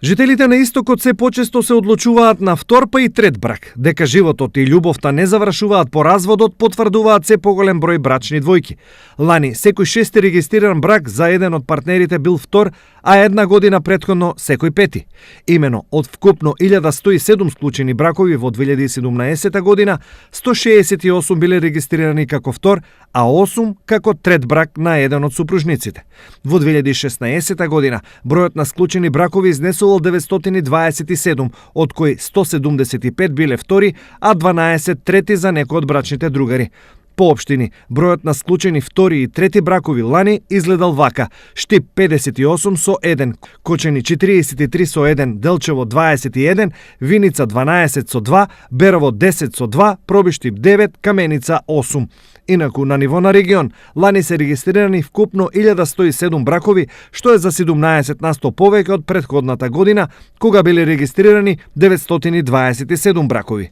Жителите на Истокот се почесто се одлучуваат на втор па и трет брак. Дека животот и љубовта не завршуваат по разводот, потврдуваат се поголем број брачни двојки. Лани секој шести регистриран брак за еден од партнерите бил втор, а една година претходно секој пети. Имено од вкупно 1107 склучени бракови во 2017 година, 168 биле регистрирани како втор, а 8 како трет брак на еден од супружниците. Во 2016 година бројот на склучени бракови изнесувал 927, од кои 175 биле втори, а 12 трети за некои од брачните другари. По општини, бројот на склучени втори и трети бракови лани изгледал вака: Штип 58 со 1, Кочени 43 со 1, Делчево 21, Виница 12 со 2, Берово 10 со 2, Пробиштип 9, Каменица 8. Инаку на ниво на регион, лани се регистрирани вкупно 1107 бракови, што е за 17% повеќе од претходната година, кога биле регистрирани 927 бракови.